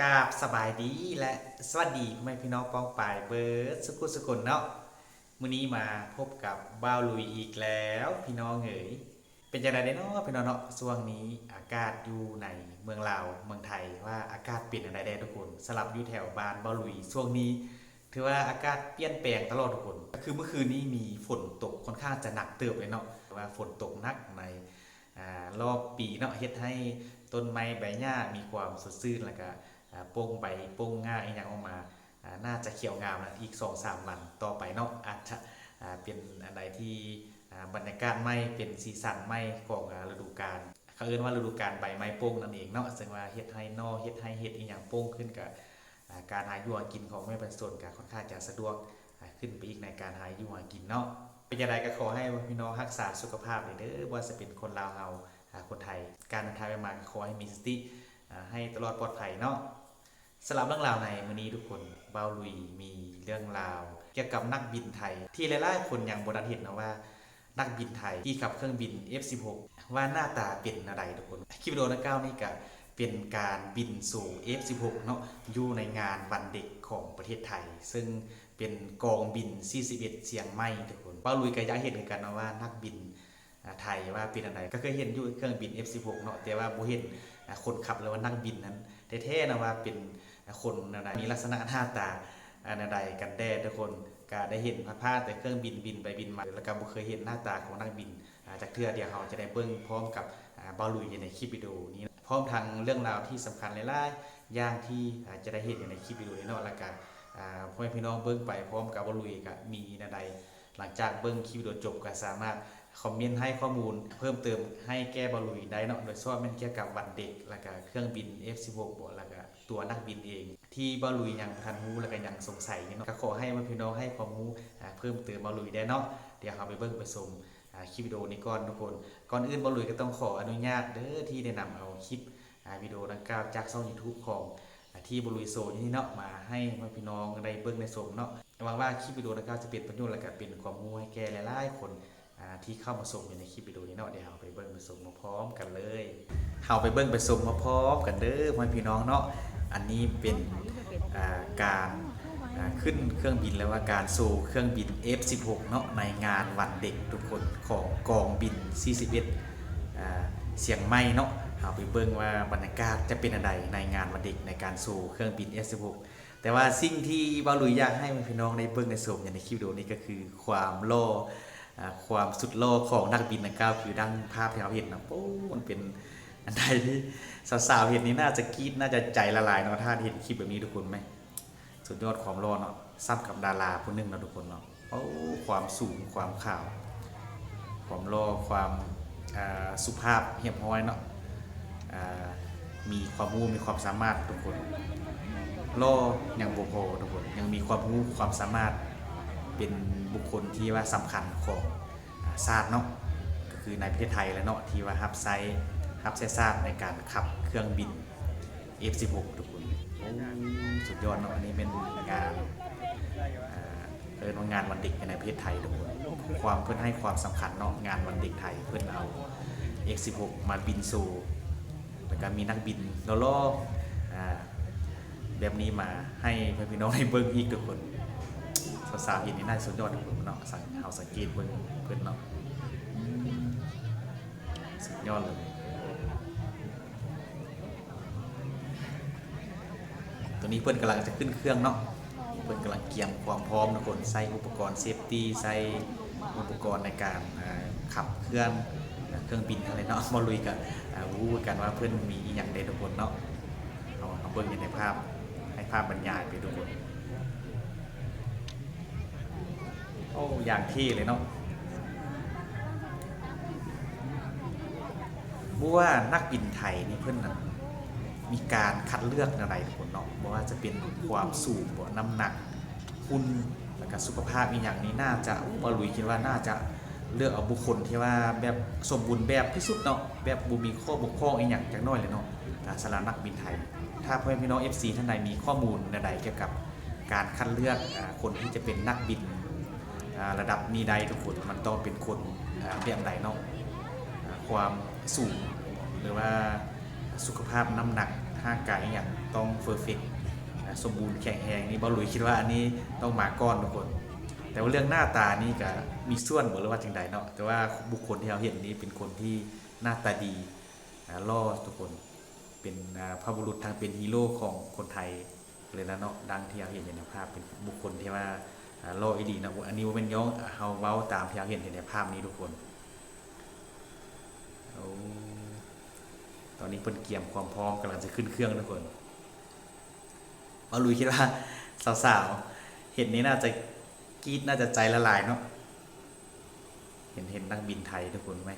ກາບສະບາຍດີ ແລະ ສະຫວັດດີພໍ່ແມ່ພີ່ນ້ອງປ້ອງປາຍເບິດສຸກຜູ້ສຸກຄົນເນາະ. ມື້ນີ້ມາພົບກັບບ່າວລຸຍອີກແລ້ວພີ່ນ້ອງເອີຍ. ເປັນຈັ່ງໃດແດ່ເນາະພີ່ນ້ອງເນາະ? ຊ່ວງນີ້ອາກາດຢູ່ໃນເມືອງລາວ ເມືອງໄທ ວ່າອາກາດເປັນຈັ່ງໃດແດ່ທຸກຄົນ? ສຳລັບຢູ່ແຖວບ້ານບ່າວລຸຍ ຊ່ວງນີ້ຖືວ່າອາກາດປ່ຽນແປງຕະຫຼອດທຸກຄົນ. ຄືເມື່ອຄືນນີ້ມີຝົນຕົກຄ່ອນຂ້າງຈະໜັກເຕີບເລີຍເນາະ, ຖືວ່າຝົນຕົກໜັກໃນ ອາ ລອບປີເນາະ, ເຮັດໃຫ້ຕົ້ນໄມ້ໃບຫຍ້າມີຄວາມສົດຊື່ນ ແລ້ວກະ ອາ ໂປ່ງໃບໂປ່ງຫຍ້າອີ່ຫຍັງອອກມາ ອາ ໜ້າຈະຂຽວງາມນະ. ອີກສອງສາມວັນຕໍ່ໄປເນາະ ອາດຈະ ອາ ເປັນອັນໃດທີ່ ອາ ບັນຍາກາດໃໝ່ ເປັນສີສັນໃໝ່ຂອງ ອາ ລະດູການ. ເຂົາເອີ້ນວ່າລະດູການໃບໄມ້ໂປ່ງນັ້ນເອງເນາະ, ເຊິ່ງວ່າເຮັດໃຫ້ໜໍ່ ເຮັດໃຫ້ເຫັດອີ່ຫຍັງໂປ່ງຂຶ້ນ ກະ ອາ ການຫາຢູ່ຫາກິນຂອງແມ່ປະຊາຊົນກະຄ່ອນຂ້າງຈະສະດວກ ອາ ຂຶ້ນໄປອີກໃນການຫາຢູ່ຫາກິນເນາະ. ເປັນຈັ່ງໃດກະຂໍໃຫ້ພີ່ນ້ອງຮັກສາສຸຂະພາບເດີ, ບໍ່ວ່າຈະເປັນຄົນລາວເຮົາ ອາ ຄົນໄທ, ການເດີນທາງໄປມາກະຂໍໃຫ້ມີສະຕິ ອາ ໃຫ້ຕະຫຼອດປອດໄພເນາະ. ສຳລັບເລື່ອງລາວໃນມື້ນີ້ທຸກຄົນ, ບ່າວລຸຍມີເລື່ອງລາວກ່ຽວກັບນັກບິນໄທ ທີ່ຫຼາຍໆຄົນຍັງບໍ່ທັນເຫັນເນາະວ່າ ນັກບິນໄທທີ່ຂັບເຄື່ອງບິນ ເອັຟສິບຫົກ ວ່າໜ້າຕາເປັນແນວໃດທຸກຄົນ. ຄລິບວິດີໂອດັ່ງກ່າວນີ້ກະເປັນການບິນໂຊ ເອັຟສິບຫົກ ເນາະ ຢູ່ໃນງານວັນເດັກຂອງປະເທດໄທ ເຊິ່ງເປັນກອງບິນ ສີ່ສິບເອັດ ຊຽງໃໝ່ທຸກຄົນ. ບ່າວລຸຍກະຢາກເຫັນຄືກັນເນາະວ່ານັກບິນ ອາ ໄທວ່າເປັນອັນໃດ. ກະເຄີຍເຫັນຢູ່ເຄື່ອງບິນ ເອັຟສິບຫົກ ເນາະ, ແຕ່ວ່າບໍ່ເຫັນ ອາ ຄົນຂັບ ຫຼືວ່ານັກບິນນັ້ນແທ້ໆເນາະ ວ່າເປັນ ອາ ຄົນແນວໃດ, ມີລັກສະນະໜ້າຕາ ອາ ແນວໃດກັນແດ່ທຸກຄົນ. ກະໄດ້ເຫັນຜ່ານໆແຕ່ເຄື່ອງບິນບິນໄປບິນມາ ແລ້ວກະບໍ່ເຄີຍເຫັນໜ້າຕາຂອງນັກບິນ ອາ ຈັກເທື່ອ. ດຽວເຮົາຈະໄດ້ເບິ່ງພ້ອມກັບ ອາ ບ່າວລຸຍຢູ່ໃນຄລິບວິດີໂອນີ້ ພ້ອມທັງເລື່ອງລາວທີ່ສຳຄັນຫຼາຍໆຢ່າງທີ່ ອາ ຈະໄດ້ເຫັນຢູ່ໃນຄລິບວິດີໂອນີ້ເນາະ. ແລ້ວກະ ອາ ພໍ່ແມ່ພີ່ນ້ອງເບິ່ງໄປພ້ອມກັບບ່າວລຸຍ ກະມີແນວໃດ ຫຼັງຈາກເບິ່ງຄລິບວິດີໂອຈົບ ກໍສາມາດຄອມເມັນໃຫ້ຂໍ້ມູນເພີ່ມເຕີມໃຫ້ແກ່ບ່າວລຸຍໄດ້ເນາະ, ໂດຍສະເພາະແມ່ນກ່ຽວກັບວັນເດັກ ແລ້ວກະເຄື່ອງບິນ ເອັຟສິບຫົກ ບໍ ແລ້ວກະຕົວນັກບິນເອງ ທີ່ບ່າວລຸຍຍັງບໍ່ທັນຮູ້ ແລ້ວກະຍັງສົງໄສຢູ່ເນາະ. ກໍຂໍໃຫ້ພີ່ນ້ອງໃຫ້ຄວາມຮູ້ ອາ ເພີ່ມເຕີມບ່າວລຸຍໄດ້ເນາະ. ດຽວເຮົາໄປເບິ່ງໄປຊົມ ອາ ຄລິບວິດີໂອນີ້ກ່ອນທຸກຄົນ. ກ່ອນອື່ນບ່າວລຸຍກໍຕ້ອງຂໍອະນຸຍາດເດີ ທີ່ໄດ້ນຳເອົາຄລິບ ອາ ວິດີໂອດັ່ງກ່າວຈາກຊ່ອງຢູທູບຂອງ ອາ ທີ່ບ່າວລຸຍໂຊຢູ່ນີ້ເນາະ ມາໃຫ້ພໍ່ແມ່ພີ່ນ້ອງໄດ້ເບິ່ງໄດ້ຊົມເນາະ. ຫວັງວ່າຄລິບວິດີໂອດັ່ງກ່າວຈະເປັນປະໂຫຍດ ແລະກະເປັນຄວາມຮູ້ໃຫ້ແກ່ຫຼາຍໆຄົນ ອາ ທີ່ເຂົ້າມາຊົມຢູ່ໃນຄລິບວິດີໂອນີ້ເນາະ. ດຽວເຮົາໄປເບິ່ງໄປຊົມພ້ອມໆກັນເລີຍ. ເຮົາໄປເບິ່ງໄປຊົມພ້ອມໆກັນເດີພໍ່ແມ່ພີ່ນ້ອງເນາະ. ອັນນີ້ເປັນ ອາ ການ ອາ ຂຶ້ນເຄື່ອງບິນ ຫຼືວ່າການໂຊເຄື່ອງບິນ ເອັຟສິບຫົກ ເນາະ ໃນງານວັນເດັກທຸກຄົນ ຂອງກອງບິນ ສີ່ສິບເອັດ ອາ ຊຽງໃໝ່ເນາະ. ເຮົາໄປເບິ່ງວ່າບັນຍາກາດຈະເປັນອັນໃດໃນງານວັນເດັກ ໃນການໂຊເຄື່ອງບິນ ເອັຟສິບຫົກ. ແຕ່ວ່າສິ່ງທີ່ບ່າວລຸຍຢາກໃຫ້ພີ່ນ້ອງໄດ້ເບິ່ງໄດ້ຊົມຢູ່ໃນຄລິບວິດີໂອນີ້ ກໍຄືຄວາມຫຼໍ່ ອາ ຄວາມສຸດຫຼໍ່ຂອງນັກບິນດັ່ງກ່າວ ຄືດັ່ງພາບທີ່ເຮົາເຫັນນະ. ໂອ້ ມັນເປັນອັນໃດທີ່ສາວໆເຫັນນີ້ໜ້າຈະກຣີດ ໜ້າຈະໃຈລະລາຍເນາະ ຖ້າເຫັນຄລິບແບບນີ້ທຸກຄົນ. ແມ່ນສຸດຍອດຄວາມຫຼໍ່ເນາະ, ສ່ຳກັບດາລາຜູ້ໜຶ່ງເນາະທຸກຄົນເນາະ. ໂອ້ ຄວາມສູງ ຄວາມຂາວ ຄວາມຫຼໍ່ ຄວາມ ເອີ ສຸພາບຮຽບຮ້ອຍເນາະ, ເອີ ມີຄວາມຮູ້ ມີຄວາມສາມາດທຸກຄົນ. ຫຼໍ່ຍັງບໍ່ພໍທຸກຄົນ, ຍັງມີຄວາມຮູ້ຄວາມສາມາດ ເປັນບຸກຄົນທີ່ວ່າສຳຄັນຂອງ ອາ ຊາດເນາະ, ກໍຄືໃນປະເທດໄທແຫຼະເນາະ ທີ່ວ່າຮັບໃຊ້ ຮັບໃຊ້ຊາດໃນການຂັບເຄື່ອງບິນ ເອັຟສິບຫົກ ທຸກຄົນ. ໂອ້ ສຸດຍອດເນາະ. ອັນນີ້ແມ່ນງານ ເອີ ເອີ້ນວ່າງານວັນເດັກໃນປະເທດໄທທຸກຄົນ. ຄວາມ ເພິ່ນໃຫ້ຄວາມສຳຄັນເນາະ ງານວັນເດັກໄທ ເພິ່ນເອົາ ເອັຟສິບຫົກ ມາບິນໂຊ ແລ້ວກໍມີນັກບິນຫຼໍ່ໆ ອາ ແບບນີ້ມາໃຫ້ພໍ່ແມ່ພີ່ນ້ອງໄດ້ເບິ່ງອີກທຸກຄົນ. ສາວໆເຫັນນີ້ໜ້າຈະສຸດຍອດທຸກຄົນເນາະ. ສັງ ເຮົາສັງເກດເບິ່ງເພິ່ນເນາະ ສຸດຍອດເລີຍ. ຕອນນີ້ເພິ່ນກຳລັງຈະຂຶ້ນເຄື່ອງເນາະ, ເພິ່ນກຳລັງກຽມຄວາມພ້ອມທຸກຄົນ, ໃສ່ອຸປະກອນເຊຟຕີ ໃສ່ອຸປະກອນໃນການ ເອີ ຂັບເຄື່ອງ ເຄື່ອງບິນຫັ້ນແຫຼະເນາະ. ບ່າວລຸຍກໍ ເອີ ຮູ້ຄືກັນວ່າເພິ່ນມີອີ່ຫຍັງແດ່ທຸກຄົນເນາະ. ເຮົາ ເຮົາເບິ່ງຢູ່ໃນພາບ ໃຫ້ພາບບັນຍາຍໄປທຸກຄົນ. ໂອ້ ຢ່າງເທ່ເລີຍເນາະ. ບໍ່ວ່ານັກບິນໄທນີ້ເພິ່ນນັ້ນມີການຄັດເລືອກແນວໃດທຸກຄົນເນາະ, ບໍ່ວ່າຈະເປັນຄວາມສູງບໍ ນ້ຳໜັກ, ຫຸ່ນ ແລ້ວກະສຸຂະພາບອີ່ຫຍັງນີ້ ໜ້າຈະ ໂອ້ ບ່າວລຸຍຄິດວ່າໜ້າຈະເລືອກເອົາບຸກຄົນທີ່ວ່າແບບສົມບູນແບບທີ່ສຸດເນາະ, ແບບບໍ່ມີຂໍ້ບົກຜ່ອງອີ່ຫຍັງຈັກໜ້ອຍເລີຍເນາະ. ອາ ສຳລັບນັກບິນໄທ ຖ້າພໍ່ແມ່ພີ່ນ້ອງ ເອັຟຊີ ທ່ານໃດມີຂໍ້ມູນແນວໃດກ່ຽວກັບ ການຄັດເລືອກ ອາ ຄົນທີ່ຈະເປັນນັກບິນ ອາ ລະດັບນີ້ໄດ້ທຸກຄົນ ມັນຕ້ອງເປັນຄົນ ອາ ແບບໃດເນາະ, ອາ ຄວາມສູງ ຫຼືວ່າສຸຂະພາບນ້ຳໜັກ ຮ່າງກາຍອີ່ຫຍັງຕ້ອງເຟີເຟັກ ອ່າ ສົມບູນແຂງແຮງນີ້ ເບົາລຸຍຄິດວ່າອັນນີ້ຕ້ອງມາກ່ອນທຸກຄົນ. ແຕ່ວ່າເລື່ອງໜ້າຕານີ້ກະມີສ່ວນບໍ່ ຫຼືວ່າຈັ່ງໃດເນາະ, ແຕ່ວ່າບຸກຄົນທີ່ເຮົາເຫັນນີ້ເປັນຄົນທີ່ໜ້າຕາດີ ອ່າ ຫຼໍ່ທຸກຄົນ, ເປັນ ອ່າ ພະບຸລຸດທັງເປັນຮີໂຣຂອງຄົນໄທເລີຍລະເນາະ. ດັ່ງທີ່ເຮົາເຫັນຢູ່ໃນພາບ ເປັນບຸກຄົນທີ່ວ່າ ອ່າ ຫຼໍ່ອີ່ຫຼີເນາະ. ອັນນີ້ບໍ່ແມ່ນຍ້ອງ ເຮົາເວົ້າຕາມທີ່ເຮົາເຫັນຢູ່ໃນພາບນີ້ທຸກຄົນ. ໂອ້ ຕອນນີ້ເພິ່ນກຽມຄວາມພ້ອມ ກຳລັງຈະຂຶ້ນເຄື່ອງທຸກຄົນ. ເບົາລຸຍຄິດວ່າສາວໆເຫັນນີ້ໜ້າຈະກຣີດ ໜ້າຈະໃຈລະລາຍເນາະ. ເຫັນ ເຫັນນັກບິນໄທທຸກຄົນໄໝ?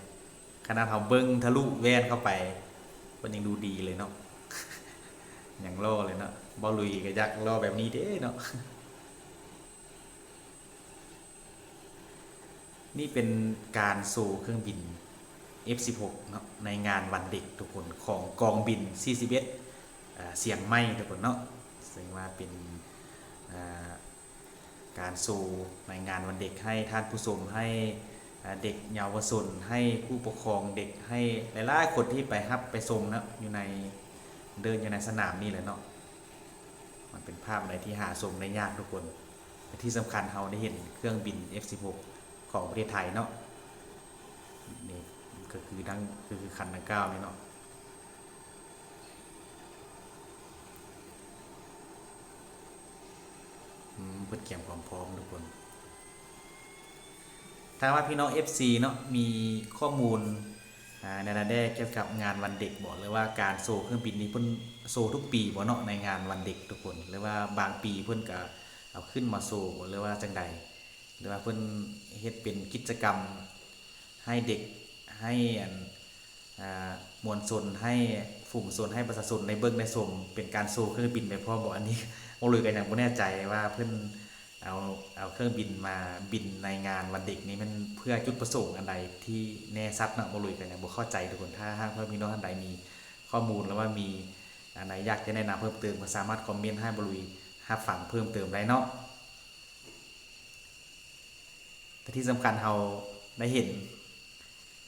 ຂະໜາດເຮົາເບິ່ງທະລຸແວ່ນເຂົ້າໄປ ເພິ່ນຍັງດູດີເລີຍເນາະ, ຍັງຫຼໍ່ເລີຍເນາະ. ເບົາລຸຍກະຢາກຫຼໍ່ແບບນີ້ເດ້ເນາະ. ນີ້ເປັນການໂຊເຄື່ອງບິນ ເອັຟສິບຫົກ ເນາະ ໃນງານວັນເດັກທຸກຄົນ ຂອງກອງບິນສີ່ສິບເອັດ ເອີ ຊຽງໃໝ່ທຸກຄົນເນາະ. ເຊິ່ງວ່າເປັນ ເອີ ການໂຊໃນງານວັນເດັກໃຫ້ທ່ານຜູ້ຊົມ ໃຫ້ ເອີ ເດັກເຍົາວະຊົນ ໃຫ້ຜູ້ປົກຄອງເດັກ ໃຫ້ຫຼາຍໆຄົນທີ່ໄປຮັບໄປຊົມເນາະ ຢູ່ໃນ ເດີນຢູ່ໃນສະໜາມນີ້ແຫຼະເນາະ. ມັນເປັນພາບອັນໃດທີ່ຫາຊົມໄດ້ຍາກທຸກຄົນ. ແລະທີ່ສຳຄັນເຮົາໄດ້ເຫັນເຄື່ອງບິນ ເອັຟສິບຫົກ ຂອງປະເທດໄທເນາະ. ນີ້ກະຄືດັ່ງ ກະຄືຄັນດັ່ງກ່າວນີ້ເນາະ. ອືມ ເພິ່ນກຽມຄວາມພ້ອມທຸກຄົນ. ຖ້າວ່າພີ່ນ້ອງ ເອັຟຊີ ເນາະ ມີຂໍ້ມູນ ອາ ແນວໃດແດ່ກ່ຽວກັບງານວັນເດັກບໍ ຫຼືວ່າການໂຊເຄື່ອງບິນນີ້ ເພິ່ນໂຊທຸກປີບໍເນາະ ໃນງານວັນເດັກທຸກຄົນ ຫຼືວ່າບາງປີເພິ່ນກະເອົາຂຶ້ນມາໂຊບໍ ຫຼືວ່າຈັ່ງໃດ ຫຼືວ່າເພິ່ນເຮັດເປັນກິດຈະກຳໃຫ້ເດັກ ໃຫ້ອັນ ອ່າ ມວນຊົນ ໃຫ້ຝູງຊົນ ໃຫ້ປະຊາຊົນໄດ້ເບິ່ງໄດ້ຊົມ ເປັນການໂຊເຄື່ອງບິນໄປພ້ອມບໍ? ອັນນີ້ເບົາລຸຍກະຍັງບໍ່ແນ່ໃຈວ່າເພິ່ນເອົາ ເອົາເຄື່ອງບິນມາບິນໃນງານວັນເດັກນີ້ ແມ່ນເພື່ອຈຸດປະສົງອັນໃດທີ່ແນ່ຊັດເນາະ. ເບົາລຸຍກະຍັງບໍ່ເຂົ້າໃຈທຸກຄົນ. ຖ້າຫາກວ່າພີ່ນ້ອງທ່ານໃດມີຂໍ້ມູນ ຫຼືວ່າມີອັນໃດຢາກຈະແນະນຳເພີ່ມເຕີມ ກະສາມາດຄອມເມັນໃຫ້ເບົາລຸຍຮັບຟັງເພີ່ມເຕີມໄດ້ເນາະ. ແຕ່ທີ່ສຳຄັນເຮົາໄດ້ເຫັນ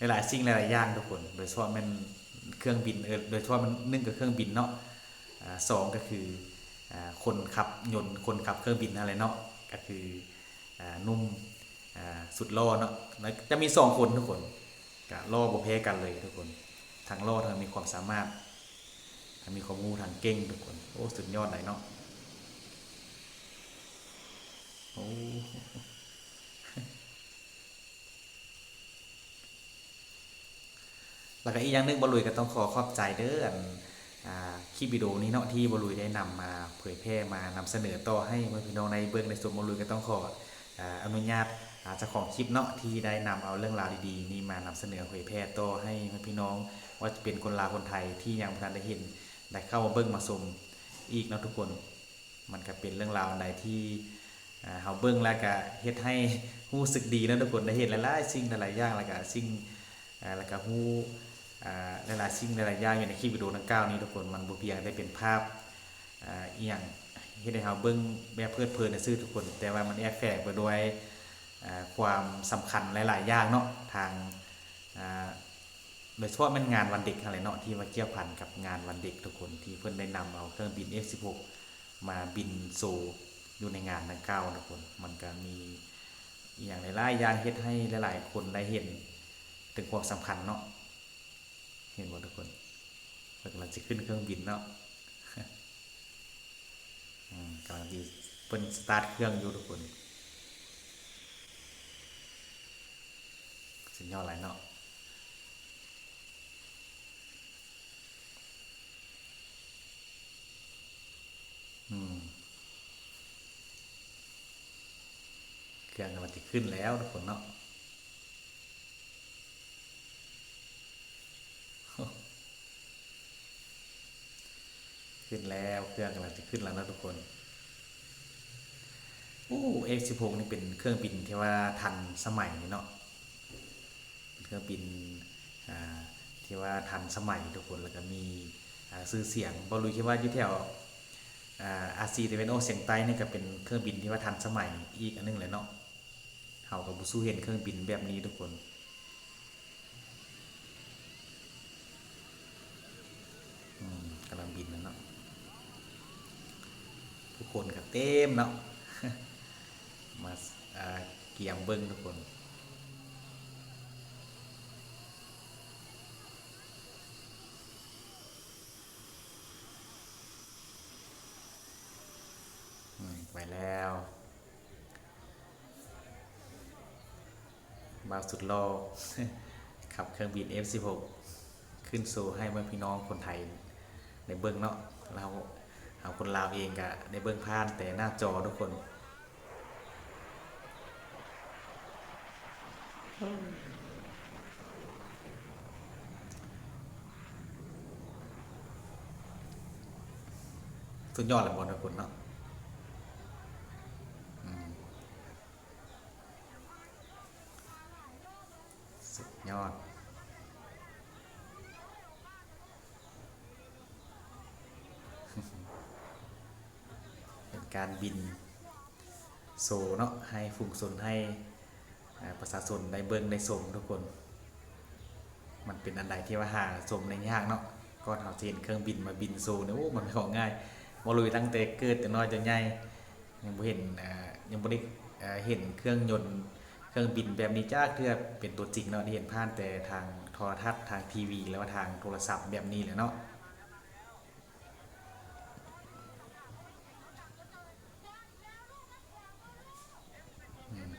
ຫຼາຍໆສິ່ງຫຼາຍໆຢ່າງທຸກຄົນ ໂດຍສະເພາະແມ່ນເຄື່ອງບິນ ເອີ ໂດຍສະເພາະແມ່ນ ໜຶ່ງກະເຄື່ອງບິນເນາະ ອາ ສອງກະຄື ອາ ຄົນຂັບຍົນ ຄົນຂັບເຄື່ອງບິນຫັ້ນແຫຼະເນາະ ກະຄື ອາ ໜຸ່ມ ອາ ສຸດຫຼໍ່ເນາະ. ແລະຈະມີສອງຄົນທຸກຄົນ ກະຫຼໍ່ບໍ່ແພ້ກັນເລີຍທຸກຄົນ ທັງຫຼໍ່ ທັງມີຄວາມສາມາດ ທັງມີຄວາມຮູ້ ທັງເກັ່ງທຸກຄົນ. ໂອ້ ສຸດຍອດຫຼາຍເນາະ. ໂອ້ ແລ້ວກະອີກຢ່າງໜຶ່ງ ເບົາລຸຍກະຕ້ອງຂໍຂອບໃຈເດີ ອັນ ອ່າ ຄລິບວິດີໂອນີ້ເນາະ ທີ່ເບົາລຸຍໄດ້ນຳມາເຜີຍແຜ່ ມານຳສະເໜີຕໍ່ໃຫ້ພໍ່ແມ່ພີ່ນ້ອງໄດ້ເບິ່ງໄດ້ຊົມ. ເບົາລຸຍກະຕ້ອງຂໍ ອາ ອະນຸຍາດ ອາ ເຈົ້າຂອງຄລິບເນາະ ທີ່ໄດ້ນຳເອົາເລື່ອງລາວດີໆນີ້ມານຳສະເໜີເຜີຍແຜ່ຕໍ່ໃຫ້ພໍ່ແມ່ພີ່ນ້ອງ ວ່າຈະເປັນຄົນລາວຄົນໄທທີ່ຍັງບໍ່ທັນໄດ້ເຫັນ ໄດ້ເຂົ້າມາເບິ່ງມາຊົມອີກເນາະທຸກຄົນ. ມັນກະເປັນເລື່ອງລາວອັນໃດທີ່ ເຮົາເບິ່ງແລ້ວກະເຮັດໃຫ້ຮູ້ສຶກດີເນາະທຸກຄົນ ໄດ້ເຫັນຫຼາຍໆສິ່ງຫຼາຍໆຢ່າງ ແລ້ວກະສິ່ງ ເອີ ແລ້ວກະຮູ້ ເອີ ຫຼາຍໆສິ່ງຫຼາຍໆຢ່າງຢູ່ໃນຄລິບວິດີໂອດັ່ງກ່າວນີ້ທຸກຄົນ. ມັນບໍ່ພຽງແຕ່ເປັນພາບ ເອີ ອີ່ຫຍັງ ເຮັດໃຫ້ເຮົາເບິ່ງແບບເພີດເພີນຊື່ໆທຸກຄົນ ແຕ່ວ່າມັນແອບແຝງໄປດ້ວຍ ເອີ ຄວາມສຳຄັນຫຼາຍໆຢ່າງເນາະ ທາງ ເອີ ໂດຍສະເພາະແມ່ນງານວັນເດັກຫັ້ນແຫຼະເນາະ ທີ່ວ່າກ່ຽວພັນກັບງານວັນເດັກທຸກຄົນ ທີ່ເພິ່ນໄດ້ນຳເອົາເຄື່ອງບິນ ເອັຟສິບຫົກ ມາບິນໂຊຢູ່ໃນງານດັ່ງກ່າວທຸກຄົນ. ມັນກະມີອີ່ຫຍັງຫຼາຍໆຢ່າງ ເຮັດໃຫ້ຫຼາຍໆຄົນໄດ້ເຫັນເຖິງຄວາມສຳຄັນເນາະ. ເຫັນບໍ່ທຸກຄົນ? ເພິ່ນກຳລັງຊິຂຶ້ນເຄື່ອງບິນເນາະ. ອືມ ກຳລັງຊິ ເພິ່ນສະຕາດເຄື່ອງຢູ່ທຸກຄົນ. ສຸດຍອດຫຼາຍເນາະ. ອືມ ເຄື່ອງກຳລັງຊິຂຶ້ນແລ້ວທຸກຄົນເນາະ. ຂຶ້ນແລ້ວ ເຄື່ອງກຳລັງຈະຂຶ້ນແລ້ວເນາະທຸກຄົນ. ໂອ້ ເອັຟສິບຫົກ ນີ້ເປັນເຄື່ອງບິນທີ່ວ່າທັນສະໄໝເນາະ, ເປັນເຄື່ອງບິນ ອ່າ ທີ່ວ່າທັນສະໄໝທຸກຄົນ ແລ້ວກະມີ ອ່າ ຊື່ສຽງ. ເບົາລຸຍຄິດວ່າຢູ່ແຖວ ອ່າ ອາຊີຕາເວັນອອກສຽງໃຕ້ນີ້ກະເປັນເຄື່ອງບິນທີ່ວ່າທັນສະໄໝອີກອັນໜຶ່ງແຫຼະເນາະ. ເຮົາກະບໍ່ສູ້ເຫັນເຄື່ອງບິນແບບນີ້ທຸກຄົນ. ອືມ ກຳລັງບິນແລ້ວເນາະ. ຄົນກໍເຕັມເນາະ ມາ ເອີ ກຽມເບິ່ງທຸກຄົນ. ອືມ ໄປແລ້ວ ບ່າວສຸດຫຼໍ່ ຂັບເຄື່ອງບິນເອັຟສິບຫົກ ຂຶ້ນໂຊໃຫ້ພໍ່ແມ່ພີ່ນ້ອງຄົນໄທໄດ້ເບິ່ງເນາະ. ລາວ ເຮົາຄົນລາວເອງກະໄດ້ເບິ່ງຜ່ານແຕ່ໜ້າຈໍທຸກຄົນ. ສຸດຍອດແລ້ວບໍ່ທຸກຄົນເນາະ? ອືມ ສຸດຍອດ. ເປັນການບິນໂຊເນາະ ໃຫ້ຝູງຊົນ ໃຫ້ ເອີ ປະຊາຊົນໄດ້ເບິ່ງໄດ້ຊົມທຸກຄົນ. ມັນເປັນອັນໃດທີ່ວ່າຫາຊົມໄດ້ຍາກເນາະ. ກ່ອນເຮົາຊິເຫັນເຄື່ອງບິນມາບິນໂຊນີ້ ໂອ້ ມັນບໍ່ງ່າຍ. ເວົ້າເລີຍ ຕັ້ງແຕ່ເກີດແຕ່ນ້ອຍຈົນໃຫຍ່ ຍັງບໍ່ເຫັນ ເອີ ຍັງບໍ່ໄດ້ ເອີ ເຫັນເຄື່ອງຍົນ ເຄື່ອງບິນແບບນີ້ຈັກເທື່ອເປັນຕົວຈິງເນາະ. ໄດ້ເຫັນຜ່ານແຕ່ທາງໂທລະທັດ ທາງທີວີ ຫຼືວ່າທາງໂທລະສັບແບບນີ້ແຫຼະເນາະ. ອືມ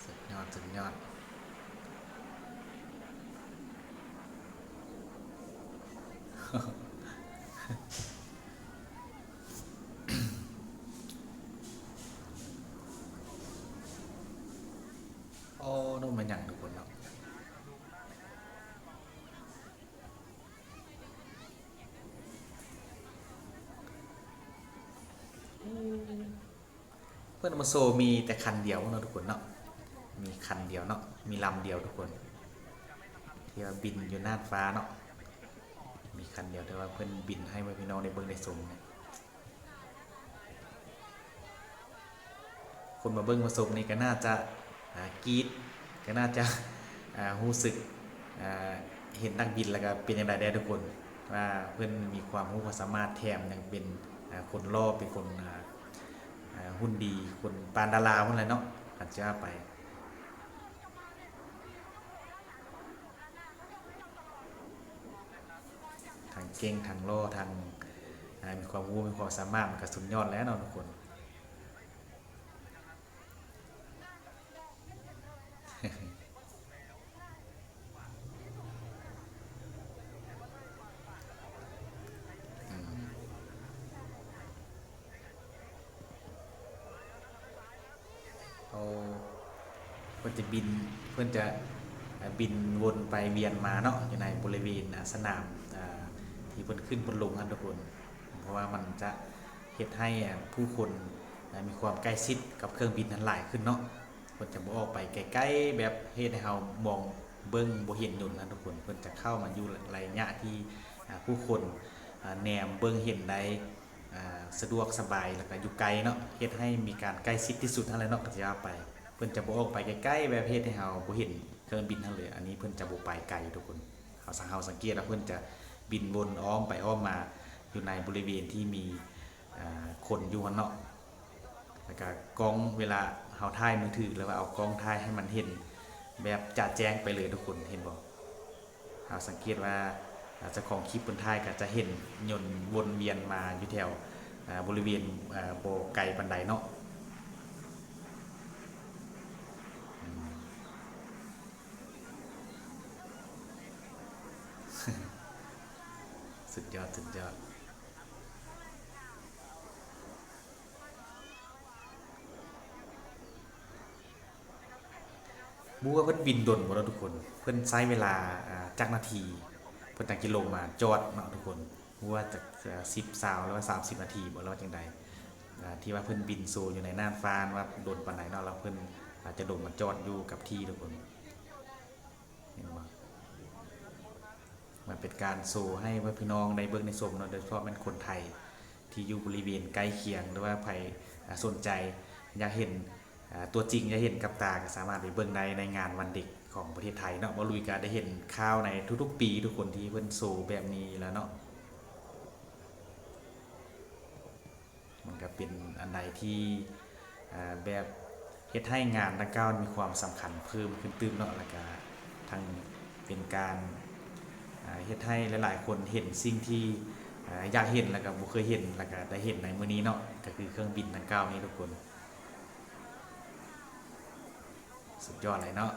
ສຸດຍອດ ສຸດຍອດ. ໂອ້ ນົກແມ່ນຫຍັງທຸກຄົນເນາະ? ເພິ່ນເອົາມາໂຊມີແຕ່ຄັນດຽວເນາະທຸກຄົນເນາະ, ມີຄັນດຽວເນາະ, ມີລຳດຽວທຸກຄົນ ທີ່ວ່າບິນຢູ່ນ່ານຟ້າເນາະ, ມີຄັນດຽວ ແຕ່ວ່າເພິ່ນບິນໃຫ້ພໍ່ແມ່ພີ່ນ້ອງໄດ້ເບິ່ງໄດ້ຊົມ. ຄົນມາເບິ່ງມາຊົມນີ້ກໍໜ້າຈະ ອາ ກຣີດ ກໍໜ້າຈະ ອາ ຮູ້ສຶກ ອາ ເຫັນນັກບິນແລ້ວກໍເປັນຈັ່ງໃດແດ່ທຸກຄົນ ວ່າເພິ່ນມີຄວາມຮູ້ຄວາມສາມາດ ແຖມຍັງເປັນ ອາ ຄົນຫຼໍ່ ເປັນຄົນ ອາ ອາ ຫຸ່ນດີ ຄົນປານດາລາພຸ້ນແຫຼະເນາະ ຄັນຊິວ່າໄປ. ທັງເກັ່ງ ທັງຫຼໍ່ ທັງ ອາ ມີຄວາມຮູ້ ມີຄວາມສາມາດ ມັນກໍສຸດຍອດແລ້ວເນາະທຸກຄົນ. ອືມ. ເຂົາ ເພິ່ນຈະບິນ ເພິ່ນຈະ ອາ ບິນວົນໄປວຽນມາເນາະ ຢູ່ໃນບໍລິເວນ ອາ ສະໜາມ ອາ ທີ່ເພິ່ນຂຶ້ນເພິ່ນລົງຫັ້ນທຸກຄົນ ເພາະວ່າມັນຈະເຮັດໃຫ້ ອາ ຜູ້ຄົນ ອາ ມີຄວາມໃກ້ຊິດກັບເຄື່ອງບິນຫັ້ນຫຼາຍຂຶ້ນເນາະ. ເພິ່ນຈະບໍ່ອອກໄປໄກໆ ແບບເຮັດໃຫ້ເຮົາມອງເບິ່ງບໍ່ເຫັນຍົນຫັ້ນທຸກຄົນ ເພິ່ນຈະເຂົ້າມາຢູ່ໄລຍະທີ່ ອາ ຜູ້ຄົນ ອາ ແນມເບິ່ງເຫັນໄດ້ ອາ ສະດວກສະບາຍ ແລ້ວກໍຢູ່ໄກເນາະ ເຮັດໃຫ້ມີການໃກ້ຊິດທີ່ສຸດຫັ້ນແຫຼະເນາະ ກໍຊິວ່າໄປ. ເພິ່ນຈະບໍ່ອອກໄປໄກໆ ແບບເຮັດໃຫ້ເຮົາບໍ່ເຫັນເຄື່ອງບິນຫັ້ນເລີຍ. ອັນນີ້ເພິ່ນຈະບໍ່ໄປໄກທຸກຄົນ. ເຮົາ ເຮົາສັງເກດວ່າເພິ່ນຈະບິນວົນອ້ອມໄປອ້ອມມາຢູ່ໃນບໍລິເວນທີ່ມີ ອາ ຄົນຢູ່ຫັ້ນເນາະ. ແລ້ວກະກ້ອງ ເວລາເຮົາຖ່າຍມືຖື ຫຼືວ່າເອົາກ້ອງຖ່າຍໃຫ້ມັນເຫັນແບບຈະແຈ້ງໄປເລີຍທຸກຄົນ ເຫັນບໍ່? ເຮົາສັງເກດວ່າ ອາ ເຈົ້າຂອງຄລິບເພິ່ນຖ່າຍກໍຈະເຫັນຍົນວົນວຽນມາຢູ່ແຖວ ອາ ບໍລິເວນ ອາ ບໍ່ໄກປານໃດເນາະ. ອືມ ສຸດຍອດ ສຸດຍອດ. ບໍ່ຮູ້ວ່າເພິ່ນບິນດົນບໍ່ເນາະທຸກຄົນ ເພິ່ນໃຊ້ເວລາ ອາ ຈັກນາທີ ເພິ່ນຈັ່ງຊິລົງມາຈອດເນາະທຸກຄົນ ບໍ່ຮູ້ວ່າຈັກ ອາ ສິບ ຊາວ ຫຼືວ່າສາມສິບນາທີບໍ່ ຫຼືວ່າຈັ່ງໃດ ອາ ທີ່ວ່າເພິ່ນບິນໂຊຢູ່ໃນນ່ານຟ້າວ່າດົນປານໃດເນາະ ແລ້ວເພິ່ນອາດຈະລົງມາຈອດຢູ່ກັບທີ່ທຸກຄົນ ເຫັນບໍ່? ມັນເປັນການໂຊໃຫ້ພໍ່ແມ່ພີ່ນ້ອງໄດ້ເບິ່ງໄດ້ຊົມເນາະ ໂດຍສະເພາະແມ່ນຄົນໄທທີ່ຢູ່ບໍລິເວນໃກ້ຄຽງ ຫຼືວ່າໃຜ ອາ ສົນໃຈຢາກເຫັນ ອາ ຕົວຈິງ ຢາກເຫັນກັບຕາ ກໍສາມາດໄປເບິ່ງໄດ້ໃນງານວັນເດັກ ຂອງປະເທດໄທເນາະ. ບ່າວລຸຍກໍໄດ້ເຫັນຂ່າວໃນທຸກໆປີ ທຸກຄົນທີ່ເພິ່ນໂຊແບບນີ້ແລ້ວເນາະ. ມັນກໍເປັນອັນໃດທີ່ ເອີ ແບບເຮັດໃຫ້ງານດັ່ງກ່າວມີຄວາມສຳຄັນເພີ່ມຂຶ້ນຕື່ມເນາະ ແລ້ວກໍທັງເປັນການ ເອີ ເຮັດໃຫ້ຫຼາຍໆຄົນເຫັນສິ່ງທີ່ ເອີ ຢາກເຫັນ ແລ້ວກໍບໍ່ເຄີຍເຫັນ ແລ້ວກໍໄດ້ເຫັນໃນມື້ນີ້ເນາະ ກໍຄືເຄື່ອງບິນດັ່ງກ່າວນີ້ທຸກຄົນ. ສຸດຍອດເລີຍເນາະ.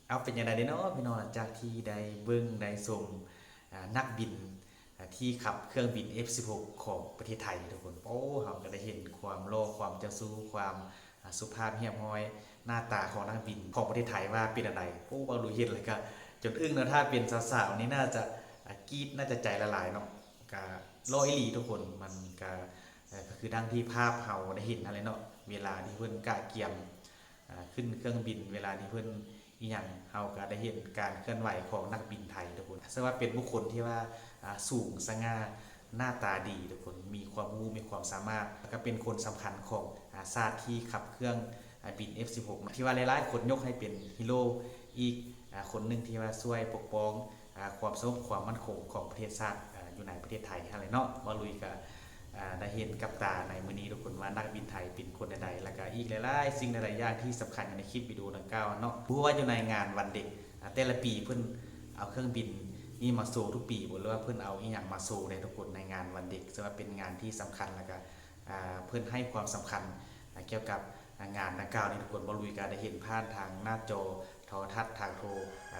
ເອົາ ເປັນຈັ່ງໃດເດເນາະພີ່ນ້ອງ ຫຼັງຈາກທີ່ໄດ້ເບິ່ງໄດ້ຊົມ ອາ ນັກບິນ ອາ ທີ່ຂັບເຄື່ອງບິນ ເອັຟສິບຫົກ ຂອງປະເທດໄທທຸກຄົນ. ໂອ້ ເຮົາກໍໄດ້ເຫັນຄວາມຫຼໍ່ ຄວາມເຈົ້າຊູ້ ຄວາມ ອາ ສຸພາບຮຽບຮ້ອຍ ໜ້າຕາຂອງນັກບິນຂອງປະເທດໄທວ່າເປັນອັນໃດ. ໂອ້ ເວົ້າດູເຫັນແລ້ວກໍຈົນອຶ້ງເນາະ. ຖ້າເປັນສາວໆນີ້ໜ້າຈະ ອາ ກຣີດ ໜ້າຈະໃຈລະລາຍເນາະ. ກະຫຼໍ່ອີ່ຫຼີທຸກຄົນ. ມັນກະ ເອີ ກໍຄືດັ່ງທີ່ພາບເຮົາໄດ້ເຫັນຫັ້ນແຫຼະເນາະ ເວລາທີ່ເພິ່ນກະກຽມ ອາ ຂຶ້ນເຄື່ອງບິນ ເວລາທີ່ເພິ່ນອີ່ຫຍັງ ເຮົາກໍໄດ້ເຫັນການເຄື່ອນໄຫວຂອງນັກບິນໄທທຸກຄົນ. ເຊິ່ງວ່າເປັນບຸກຄົນທີ່ວ່າ ອາ ສູງສະຫງ່າ ໜ້າຕາດີທຸກຄົນ ມີຄວາມຮູ້ ມີຄວາມສາມາດ ແລ້ວກໍເປັນຄົນສຳຄັນຂອງ ອາ ຊາດທີ່ຂັບເຄື່ອງ ອາ ບິນ ເອັຟສິບຫົກ ທີ່ວ່າຫຼາຍໆຄົນຍົກໃຫ້ເປັນຮີໂຣອີກ ອາ ຄົນໜຶ່ງທີ່ວ່າຊ່ວຍປົກປ້ອງ ອາ ຄວາມສະຫງົບຄວາມໝັ້ນຄົງຂອງປະເທດຊາດ ອາ ຢູ່ໃນປະເທດໄທຫັ້ນແຫຼະເນາະ. ບ່າວລຸຍກໍ ອາ ໄດ້ເຫັນກັບຕາໃນມື້ນີ້ທຸກຄົນວ່ານັກບິນໄທເປັນຄົນແນວໃດ ແລ້ວກໍອີກຫຼາຍໆສິ່ງຫຼາຍໆຢ່າງທີ່ສຳຄັນຢູ່ໃນຄລິບວິດີໂອດັ່ງກ່າວເນາະ. ຮູ້ວ່າຢູ່ໃນງານວັນເດັກ ອາ ແຕ່ລະປີເພິ່ນເອົາເຄື່ອງບິນນີ້ມາໂຊທຸກປີບໍ ຫຼືວ່າເພິ່ນເອົາອີ່ຫຍັງມາໂຊແດ່ທຸກຄົນ ໃນງານວັນເດັກ ເຊິ່ງວ່າເປັນງານທີ່ສຳຄັນ ແລ້ວກໍ ອາ ເພິ່ນໃຫ້ຄວາມສຳຄັນ ອາ ກ່ຽວກັບ ອາ ງານດັ່ງກ່າວນີ້ທຸກຄົນ. ບ່າວລຸຍກໍໄດ້ເຫັນຜ່ານທາງໜ້າຈໍໂທລະທັດ ທາງໂທ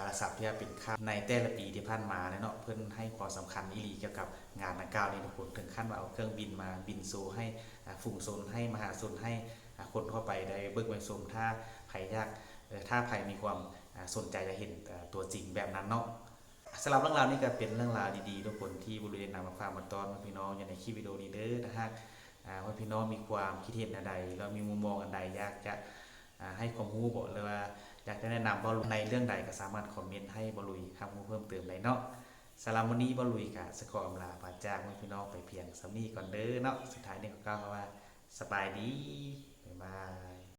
ລະສັບ ທີ່ວ່າເປັນຂ່າວໃນແຕ່ລະປີທີ່ຜ່ານມາແຫຼະເນາະ ເພິ່ນໃຫ້ຄວາມສຳຄັນອີ່ຫຼີກ່ຽວກັບງານດັ່ງກ່າວນີ້ທຸກຄົນ ເຖິງຂັ້ນວ່າເອົາເຄື່ອງບິນມາບິນໂຊໃຫ້ ອາ ຝູງຊົນ ໃຫ້ມະຫາຊົນ ໃຫ້ ອາ ຄົນທົ່ວໄປໄດ້ເບິ່ງໄດ້ຊົມ. ຖ້າໃຜຢາກ ເອີ ຖ້າໃຜມີຄວາມ ອາ ສົນໃຈຢາກເຫັນ ເອີ ຕົວຈິງແບບນັ້ນເນາະ. ສຳລັບເລື່ອງລາວນີ້ກໍເປັນເລື່ອງລາວດີໆທຸກຄົນ ທີ່ບ່າວລຸຍໄດ້ນຳມາຝາກມາຕ້ອນພີ່ນ້ອງຢູ່ໃນຄລິບວິດີໂອນີ້ເດີ. ຖ້າຫາກ ອາ ວ່າພີ່ນ້ອງມີຄວາມຄິດເຫັນແນວໃດ ຫຼືມີມຸມມອງອັນໃດ ຢາກຈະ ອາ ໃຫ້ຄວາມຮູ້ບໍ ຫຼືວ່າຢາກຈະແນະນຳເວົ້າໃນເລື່ອງໃດ ກໍສາມາດຄອມເມັນໃຫ້ບ່າວລຸຍຮັບຮູ້ເພີ່ມເຕີມໄດ້ເນາະ. ສຳລັບມື້ນີ້ບ່າວລຸຍກໍຊິຂໍອຳລາປາຈາກພີ່ນ້ອງໄປພຽງສ່ຳນີ້ກ່ອນເດີເນາະ. ສຸດທ້າຍນີ້ຂໍກ່າວຄຳວ່າ ສະບາຍດີ ບາຍບາຍ.